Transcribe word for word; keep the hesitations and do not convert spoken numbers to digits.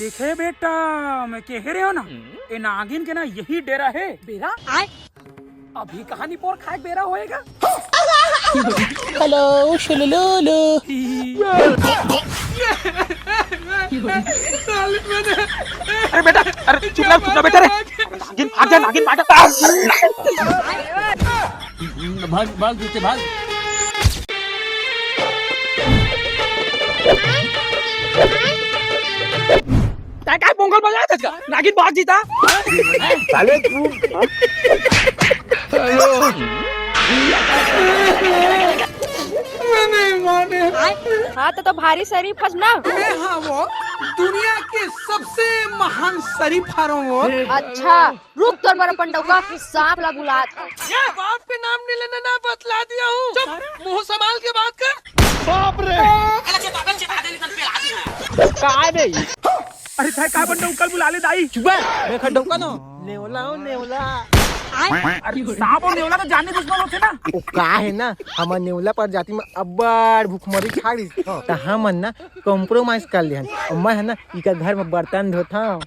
देखे बेटा, मैं कहे रहे हो ना, ए नागिन के ना यही डेरा हे। बेरा? अभी कहाँ निपोर खाए के बेरा होएगा? हेलो, शुलुलुलु। अरे बेटा, अरे चुप ना, चुप ना बेटा रे। नागिन भाग जा, नागिन भाग जा। भाग, भाग, जूते भाग। तैं काय पोंगल बजात हस का? नागिन भाग जीता। साले तू। हाँ, तो, तो भारी शरीफ हस ना। मैं हाँ वो दुनिया के सबसे महान शरीफ हरों वो। अच्छा, रुक, तोर बर अपन डउका सांप ला बुलात हँव। ये बाप के नाम नहीं लेना ना, बतला दिया हूँ। चुप, मुंह संभाल के बात कर। बाप रे। काय बे? अरे थाय का बन डउका ल बुला ले दाई। चुप बे, मैं खा डउका नो। नेवला हो, नेवला। अरे सांप अउ नेवला तो जानी दुश्मन होथे ना। ओ का हे ना, हमर नेवला प्रजाति में अब्बड़ भुखमरी छा रहिस। त हमन ना compromise कर लेहन। अउ मैं ह ना इकर घर में बर्तन धोथंव।